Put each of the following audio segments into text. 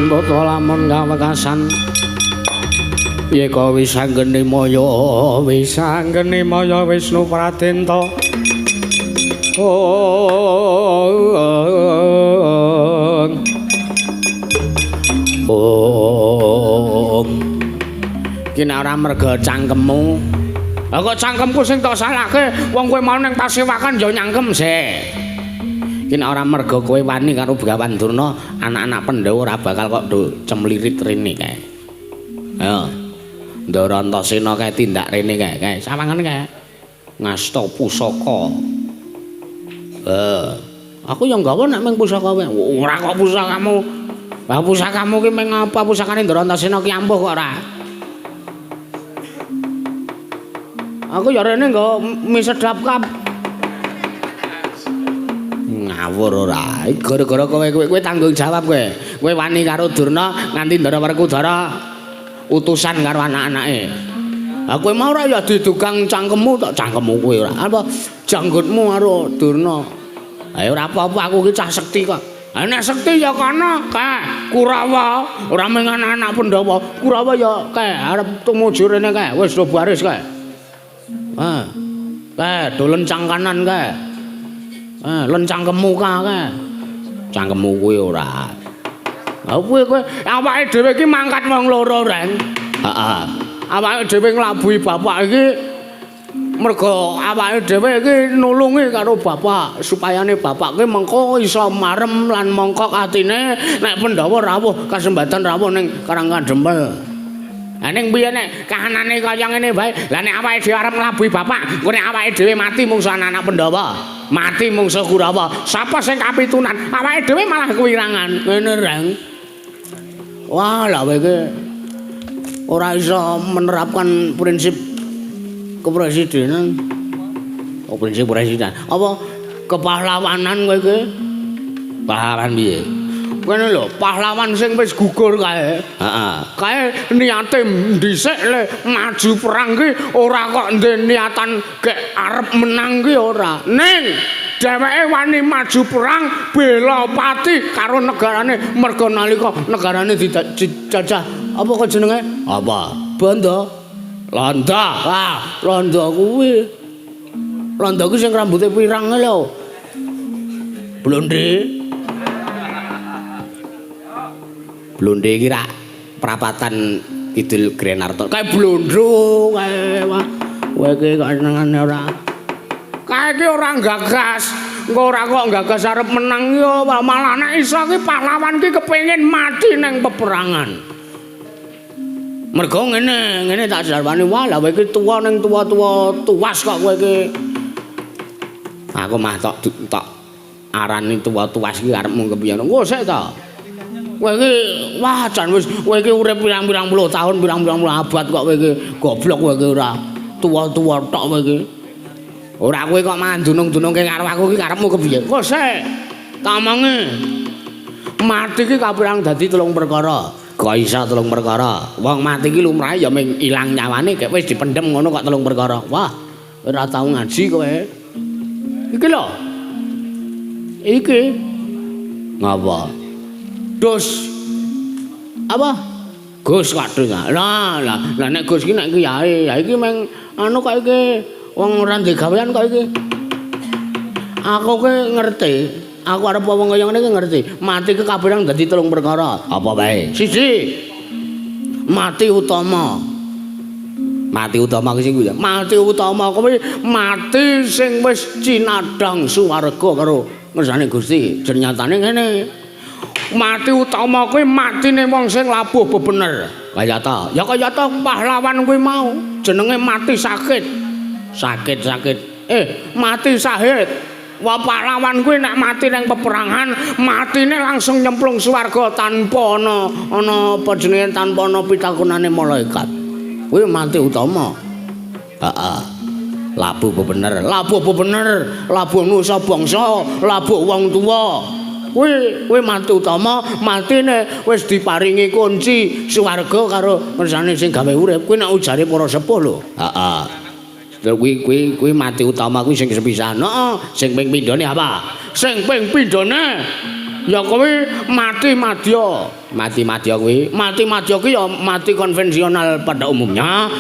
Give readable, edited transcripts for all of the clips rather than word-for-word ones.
Kawisan bata lamun kawekasan Yeka wisanggeni maya wisanggeni maya Wisnu Pradenta. Om Om ki nek ora merga cangkemmu. Lah kok cangkemku sing tok salahke, wong kowe mau ning pasewakan ya nyangkem sik. Ki nek ora merga kowe wani karo Begawan Durna, anak-anak Pandhawa ora bakal kok do cemlirit rene kae. Ayo. Ndara Antasena kae tindak rene kae, kae sawangane kae. Ngasta pusaka. Aku ya nggawa nek mung pusaka wae. Ora kok pusakamu. Lah pusakamu ki mung apa pusakane Ndara Antasena ki ampuh kok ora? Aku ya rene nggawa mie sedap kap. Ngawur ora. Gara-gara kowe kowe tanggung jawab kowe. Kowe wani karo Durna nganti Ndara Werkudara utusan karo anak-anake. Ha kowe mau ora ya didugang cangkemmu tok cangkemmu kowe ora. Apa janggutmu karo Durna. Ha ora apa-apa aku ki cah sekti kok. Ha nek sekti ya kono kae Kurawa, ora mung anak-anak Pandhawa. Kurawa ya kae arep tumuju rene kae wis do baris kae. Ha. Kae do lencang kanan kae. Ha lencang kemuka kae. Cangkemmu kuwi ora. Ha kowe kowe awake dhewe iki mangkat wong loro, Reng. Heeh. Awake dhewe nglabuhi bapak iki mergo awake dhewe iki nulungi karo bapak supayane bapak ki mengko iso marem lan mongkok atine nek Pandhawa rawuh kasembatan rawuh ning Karang Kandempel. Lah ning piye nek kahanane kaya ngene wae, lah nek awake dhewe arep nglabuhi bapak, engko nek awake dhewe mati mungsu anak-anak Pandhawa, mati mungsu Kurawa, sapa sing kapitunan? Awake dhewe malah kewirangan. Ngene, Reng. Wah, lah kowe iki ora iso menerapkan prinsip kepresidenan. Oh, prinsip presiden. Apa kepahlawanan kowe iki? Pahlawan piye? Ngene lho, pahlawan sing wis gugur kae. Heeh. Kae niate dhisik le maju perang ki ora kok ndek niatan gek arep menang ki ora. Ning dheweke wani maju perang bela pati karo negarane merga nalika negarane dijajah apa kok jenenge? Apa? Bondo. Londo. Ah, londo kuwi. Londo kuwi sing rambute pirang lho. Blonde. Blonde iki rak prapatan Kidul Grenarto. Kae blondo kae. Wah, kowe iki kok senengane ora. Kae iki ora gagas. Engko ora kok gagas arep menang ya, malah nek iso ki pahlawan ki kepengin mati ning peperangan. Mergo ngene, ngene tak jarwane, wah lah kowe iki tuwa ning tuwa-tuwa tuwas kok kowe iki. Aku mah tok tok arani tuwa-tuwas iki arepmu kepiye. Engko sik ta. Kowe iki wah jan wis kowe iki urip pirang-pirang puluh tahun, pirang-pirang puluh abad kok kowe iki goblok kowe iki ora tuwa-tuwa tok kowe iki. Ora kowe kok mangan dunung-dunungke karo aku iki karepmu kepiye? Kok sik tak omongi. Mati iki kapirang dadi telung perkara. Kok iso telung perkara? Wong mati iki lumrahe ya mung ilang nyawane gek wis dipendhem ngono kok telung perkara. Wah, ora tau ngaji kowe. Iki lho. Iki. Ngapa? Dus. Apa? Gus kok dus. Lah, lah, lah nek Gus iki nek kiai, ya iki meng anu kok iki wong ora ndek gawean kok iki. Aku ki ngerti. Aku arep wong kaya ngene iki ngerti. Mati ki kabeh dadi telung perkara. Apa wae? Siji. Mati utama. Mati utama ki sing kuwi ya. Mati utama kuwi mati sing wis cinadhang swarga karo ngersane Gusti. Nyatane ngene. Mati utama kuwi matine wong sing labuh bebener. Kaya ta? Ya kaya ta pahlawan kuwi mau jenenge mati sakit. Sakit-sakit. Mati syahid. Wah pahlawan kuwi nek mati ning peperangan, matine langsung nyemplung swarga tanpa ana ana apa jenenge tanpa ana pitakonane malaikat. Kuwi mati utama. Heeh. Labuh bebener, labuh bebener, labuh nusa bangsa, labuh wong tuwa. Kuwi kuwi mati utama, matine wis diparingi kunci swarga karo ngersane sing gawe urip. Kuwi nek ujare para sepuh lho. Heeh. Kuwi kuwi kuwi mati utama kuwi sing sepisan. Heeh, sing ping pindhone apa? Sing ping pindhone Ya kuwi mati madya. Mati madya kuwi. Mati madya kuwi ya mati konvensional pada umumnya.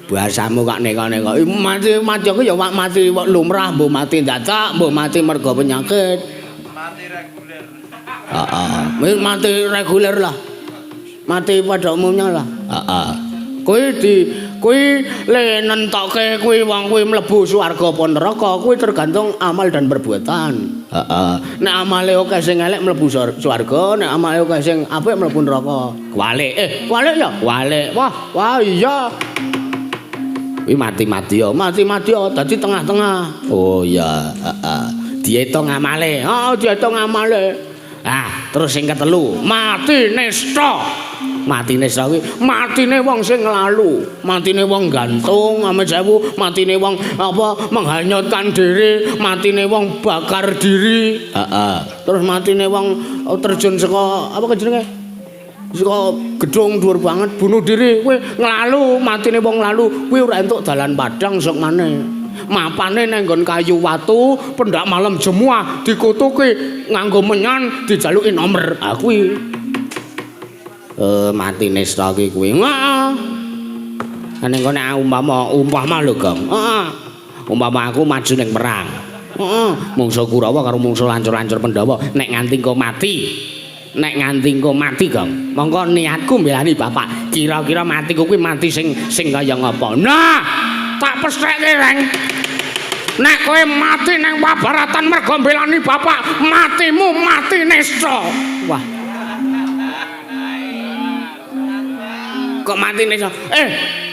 Bahasamu kok neka-neka. Mati madya kuwi ya mati lumrah, mbuh mati dadak, mbuh mati mergo penyakit. Mati reguler. Heeh. Mati reguler lah. Mati pada umumnya lah. Heeh. Kuwi di kuwi le nentokke kuwi wong kuwi mlebu swarga apa neraka kuwi tergantung amal dan perbuatan. Heeh. Nek amale akeh sing elek mlebu swarga, nek amale akeh sing apik mlebu neraka. Kualik. Kualik ya? Kualik. Wah, wah iya. Kuwi mati-mati ya, mati-mati ya dadi tengah-tengah. Oh iya, heeh. Diitung amale. Heeh, diitung amale. Ah, terus sing ketelu, mati nista. Matine kuwi matine wong sing nglalu, matine wong gantung, amit sewu, matine wong apa menghanyutkan diri, matine wong bakar diri. Heeh. Terus matine wong terjun saka apa jenenge? Saka gedung dhuwur banget bunuh diri, kuwi nglalu, matine wong nglalu, kuwi ora entuk dalan padang sok maneh. Mapane nang nggon kayu watu, pendak malam jemuah dikutuki nganggo menyan dijaluki nomer. Ha kuwi. Mati nista ki kuwi. Heeh. Ning kono umpama lho, Gong. Heeh. Umpama aku maju ning perang. Heeh, mungsuh Kurawa karo mungsuh lancur-lancur Pandhawa, nek nganti engko mati. Nek nganti engko mati, Gong. Mongko niatku mbelani bapak. Kira-kira matiku kuwi mati sing sing kaya ngapa. Nah, tak pestheke, Reng. Nek kowe mati ning Pabaratan mergo mbelani bapak, matimu mati nista. Wah. Kok mati nista?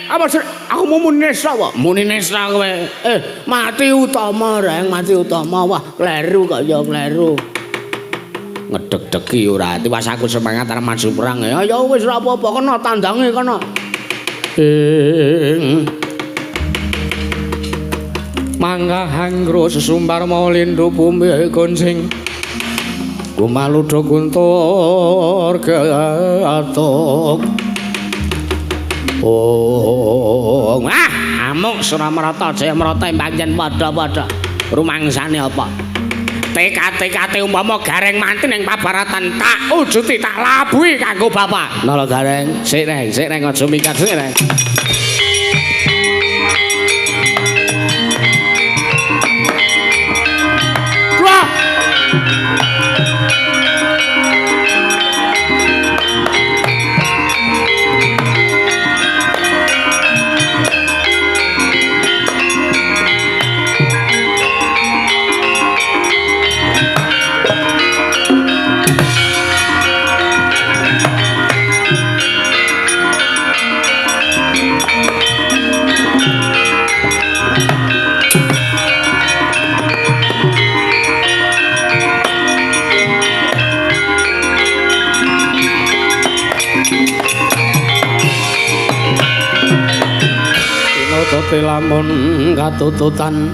Apa sih? Aku mau muni nista kok. Muni nista kowe. Mati utama, Reng, mati utama. Wah, kleru kok ya kleru. Ngedeg-degi ora. Tiwas aku semangat arep maju perang. Ya ya wis ora apa-apa, kena tandange kono. Mangga hangro sesumbar mau lindu bumi goncing. Gumaludo guntur gatuk. Oh, ah, amuk Suramarata Jayamarata pancen padha-padha. Rumangsane apa? Tekate-kate umpama Gareng mati ning Pabaratan tak wujuti tak labuhi kanggo bapak. Nala Gareng, sik neng aja minggat sik neng. Wah! Lamun katututan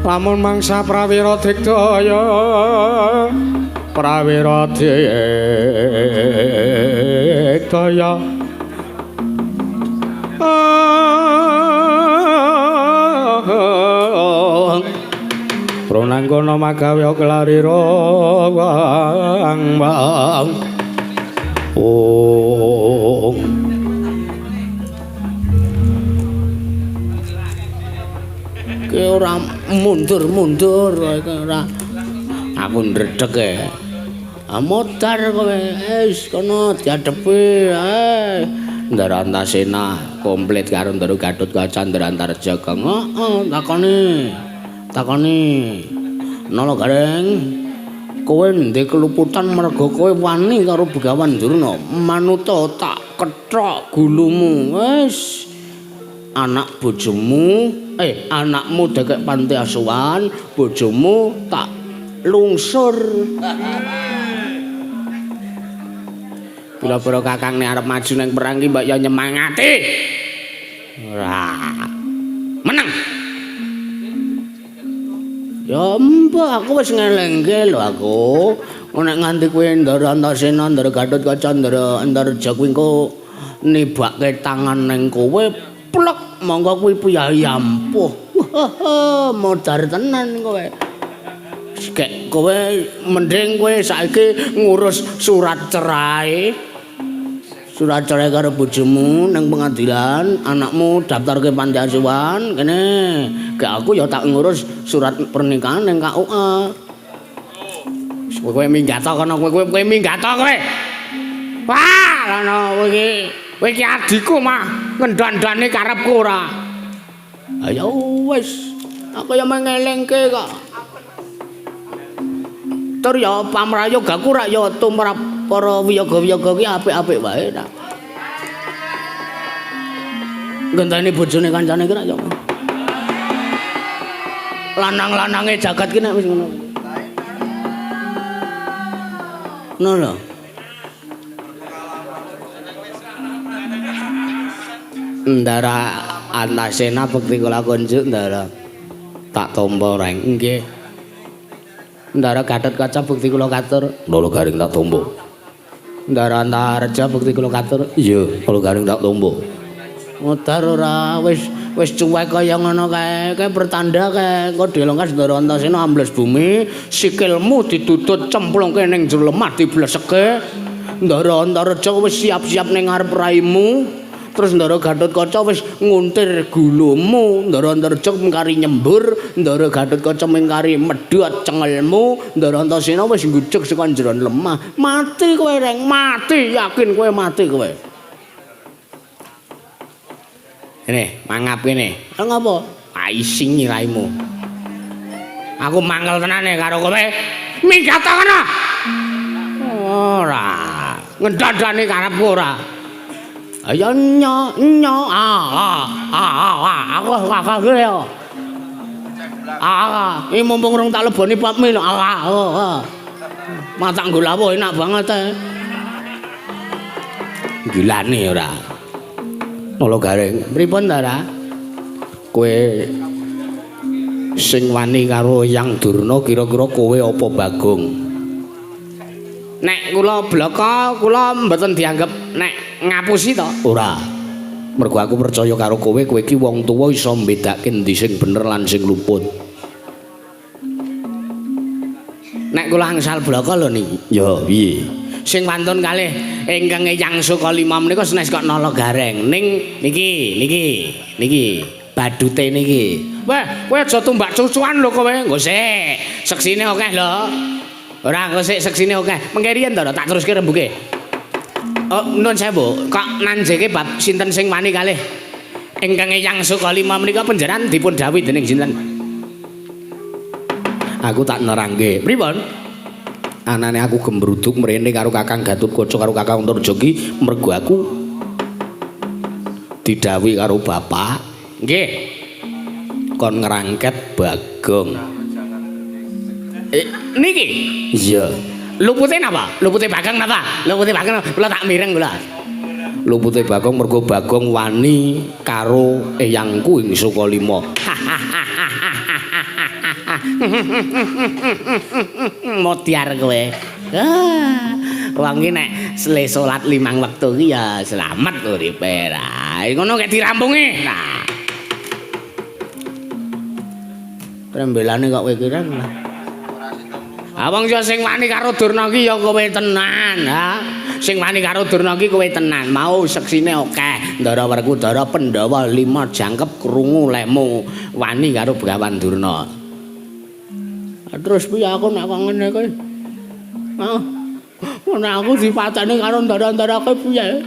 lamun mangsa prawira digdaya prawira digdaya pronangkono magawe klarira wang wang oh. Ki ora mundur-mundur ora. Aku ndredeg e. Ah modar kowe. Wis kono diadepi. Ndara Antasena komplit karo Ndara Gatotkaca Ndara Antarja. Heeh, takoni. Takoni. Nala Gareng, kowe ndek keluputan mergo kowe wani karo Begawan Durna. Manuta tak kethok gulumu. Wis. Anak bojomu, anakmu dekek panti asuhan, bojomu tak lungsur. Pira-pira kakang nek arep maju nang perang ki mbok ya nyemangati. Ora. Menang. Ya mbok aku wis ngelingke lho aku. Nek nganti kowe Ndara Antasena, Ndara Gatotkaca, Ndara Antarja kuwi engko nibake tangan ning kowe. Plek monggo kuwi piyayi ampuh. Modar tenan kowe. Gek kowe mending kowe saiki ngurus surat cerai. Surat cerai karo bojomu nang pengadilan, anakmu daftar ke panti asuhan kene. Gek aku ya tak ngurus surat pernikahan nang KUA. Kowe minggat kono, kowe kowe minggat kowe. Wah, ngono kowe iki. Kowe iki adikku mah ngendandani karepku ora. Ayo wis, aku ya mengelingke kok. Tur ya pamrayogaku rak ya tumrap para wiyaga-wiyaga ki apik-apik wae ta. Ngenteni bojone kancane ki rak ya. Lanang-lanange jagat ki nek wis ngono. Ngono lho. Ndara Antasena bekti kula kunjuk Ndara. Tak tampa reng. Nggih. Ndara Gatotkaca bekti kula katur. Nala Garing tak tampa. Ndara Antareja bekti kula katur. Iya, Nala Garing tak tampa. Modar ora wis wis cuwek kaya ngono kae. Kae pertanda kae engko dilongkas Ndara Antasena ambles bumi, sikilmu ditutut cemplungke ning jero lemah dibleseke. Ndara Antareja wis siap-siap ning ngarep raimu. Terus Ndara Gatotkaca wis nguntir gulumu, Ndara Antareja mengkari nyembur, Ndara Gatotkaca mengkari medhot cengelmu, Ndara Antasena wis ngujug saka jero lemah. Mati kowe Reng, mati, yakin kowe mati kowe. Kene, mangap kene. Lha ngopo? Aising raimu. Aku mangkel tenane karo kowe. Minggat kono. Ora. Ngendandani karepku ora. Ayo nyo nyo a a a a aku kakak ya. A iki mumpung rong tak leboni pop mie a a. Matak nggo lawuh enak banget e. Gilane ora. Nala Garing, pripun ta ora? Kowe sing wani karo Yang Durna kira-kira kowe apa Bagong? Nek kula blaka kula mboten dianggep nek ngapusi to? Ora. Mergo aku percaya karo kowe, kowe iki wong tuwa iso mbedake endi sing bener lan sing luput. Nek kula angsal blaka lho niki. Ya, piye? Sing wantun kalih ingkang Eyang Sukalima menika senes kok Nala Gareng. Ning niki, niki, niki badute niki. Weh, kowe aja tumbak cucuan lho kowe. Nggo sik. Seksine akeh lho. Ora engko sik seksine akeh. Mengke riyen to tak teruske rembuke. Oh, nun sewu, kok nanjeke bab sinten sing wani kalih ingkang Eyang Sukalima menika panjenengan dipun dhawuhi dening sinten? Aku tak nerangke. Pripun? Anane aku gembruduk mrene karo Kakang Gatotkaca karo Kakang Antareja ki mergo aku didhawuhi karo bapak. Nggih. Kon ngrangket Bagong. Niki? Iya. Lupute napa? Lupute Bagong napa? Lupute Bagong kula tak mireng kula. Lupute Bagong mergo Bagong wani karo eyangku ing Sukalima. Modyar kowe. Ah, wong iki nek sele salat 5 wektu ki ya slamet uripe ra. Ngono kek dirampungi. Nah. Trembelane kok kowe kira. Ah wong ya sing wani karo Durna ki ya kowe tenan, ha. Sing wani karo Durna ki kowe tenan. Mau seksine akeh. Ndara Werkudara Pandhawa 5 jangkep krungu lemu wani karo Begawan Durna. Terus piye aku nek kok ngene kowe? Ah. Nek aku dipateni karo ndara-ndara kowe piye?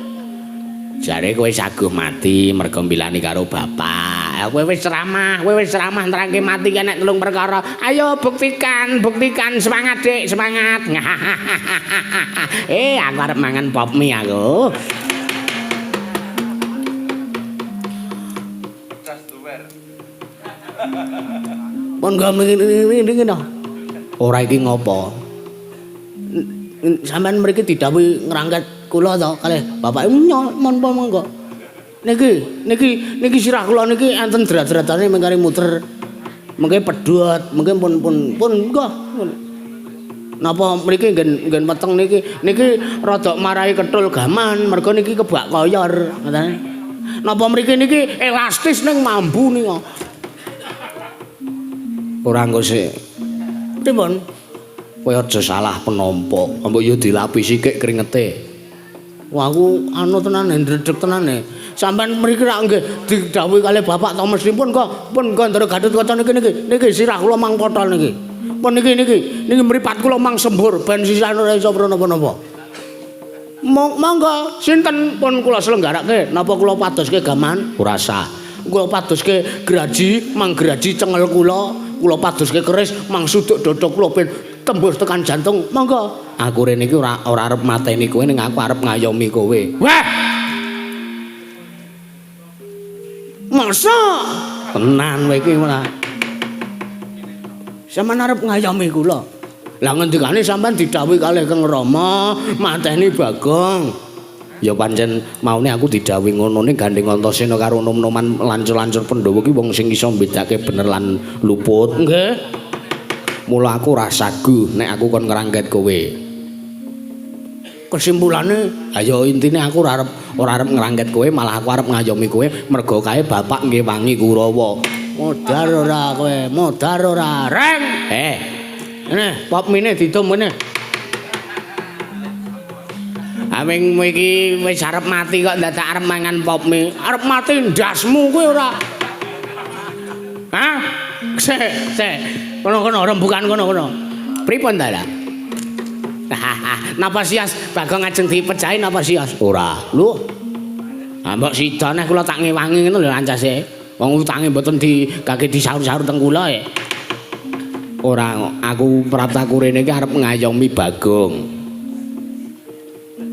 Jare kowe saguh mati mergo mbilani karo bapak. Kowe wis ceramah, kowe wis ceramah nerangke mati ki nek 3 perkara. Ayo buktikan, buktikan semangat Dik, semangat. Aku arep mangan pop mie aku. Pun ngene to. Ora iki ngopo? Sampeyan mriki didhawuhi ngrangket kula to kalih bapake menapa monggo. Niki niki niki sirah kula niki enten drat-dratane mengkari muter. Mengke pedhot, mengke pun pun pun nggih. Napa mriki nggen nggen weteng niki niki rada marai ketul gaman mergo niki kebak koyor ngoten. Napa mriki niki elastis ning mambu nika. Ora engko sik. Pripun? Kowe aja salah penampa. Mbok yo dilapisi kek kringete. Wah aku anu tenane ndredeg tenane. Sampeyan mriki rak nggih didhawuhi kalih Bapak Thomas pun kok pun Gandara Gatotkaca niki niki. Niki sirah kula mang potol niki. Pun niki niki niki mripat kula mang sembur ben sisane ora iso napa-napa. Monggo sinten pun kula selenggarake napa kula padoske gaman? Ora sah. Kula padoske graji mang graji cengel kula, kula padoske keris mang suduk dada kula ben tembus tekan jantung. Monggo. Aku rene iki ora arep mateni kowe ning aku arep ngayomi kowe. Wah. Masa tenan kowe iki ora. Sampeyan arep ngayomi kula. Lah ngendikane sampean didhawuhi kalih Kang Rama mateni Bagong. Ya pancen maune aku didhawuhi ngono ning gandeng Antasena karo nom-noman lancur-lancur Pandhawa ki wong sing iso mbedake bener lan luput. Nggih. Mula aku ora sagu nek aku kon ngrangket kowe. Kesimpulane, ayo intine aku ora arep ngrangket kowe, malah aku arep ngayomi kowe mergo kae bapak ngewangi Kurawa. Modar ora kowe, modar ora. Reng. Ngene, pop mine didum ngene. Aming iki wis arep mati kok dadak arep mangan pop mie. Arep mati ndasmu kowe ora. Hah? Sik, sik. Kono-kono rembukan kono-kono. Pripun ta lah? Napa sias Bagong ajeng dipejahi napa sias? Ora. Lho. Ah mbok sida neh kula tak ngewangi ngono lho ancase. Wong utange mboten digage disaur-saur teng kula e. Ora, aku praptaku rene iki arep ngayomi Bagong.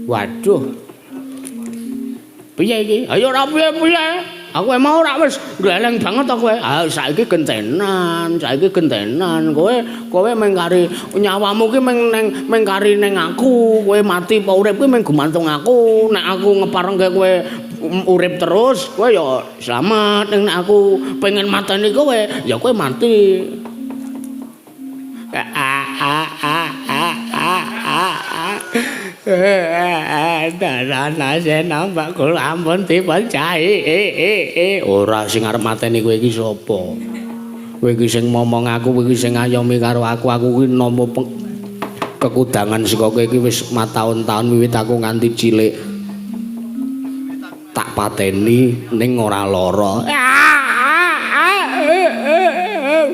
Waduh. Piye iki? Ayo ora piye-piye. Aku emang ora wis gleleng banget to kowe. Ah saiki gentenan, saiki gentenan. Kowe kowe meng kari nyawamu ki meng neng meng kari neng aku. Kowe mati apa urip kuwi meng gumantung aku. Nek aku ngeparengke kowe urip terus, kowe ya selamat. Nek aku pengen mateni kowe, ya kowe mati. Darana mbak kula ampun dipecahi. Ora sing arep mateni kowe iki sapa? Kowe iki sing momong aku, kowe iki sing ngayomi karo aku, aku iki nampa kekudangan saka kowe iki wis mataun-taun wiwit aku nganti cilik. Tak pateni ning ora lara.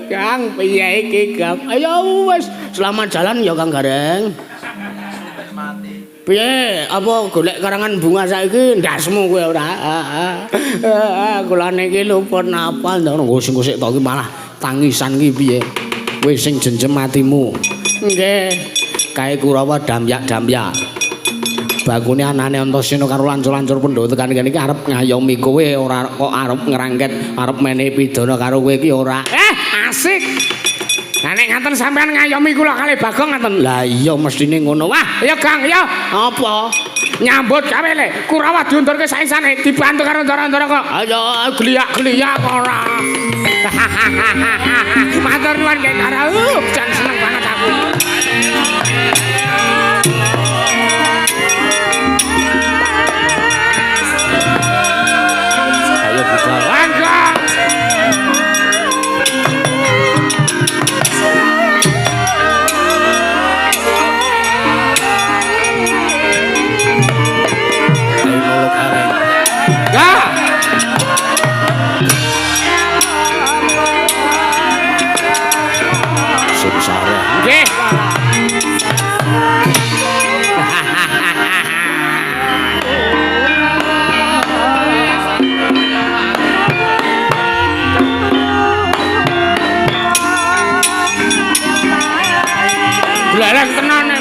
Kang piye iki, Kang? Ayo wis, selamat jalan ya Kang Gareng. Piye? Apa golek karangan bunga saiki ndasmu kowe ora? Kula niki luput napa ngono sing sik to iki malah tangisan ki piye? Kowe sing jenjem atimu. Nggih. Kae Kurawa damyak-damyak. Bakune anane Antasena karo lancur-lancur Pandhawa tekan kene iki arep ngayomi kowe ora kok arep ngrangket, arep menehi pidana karo kowe iki ora. Asik. Lah nek ngaten sampean ngayomi kula kalih Bagong ngaten. Lah iya mestine ngono. Wah, ya Kang, ya. Apa? Nyambut gawe le. Kurawa diundurke saisane dibantu karo ndara-ndara kok. Ayo gliyak-gliyak ora. Matur nuwun nggih Ndara. Jan seneng banget aku. Ayo budal. Langkah. Nggih. Blereng tenan.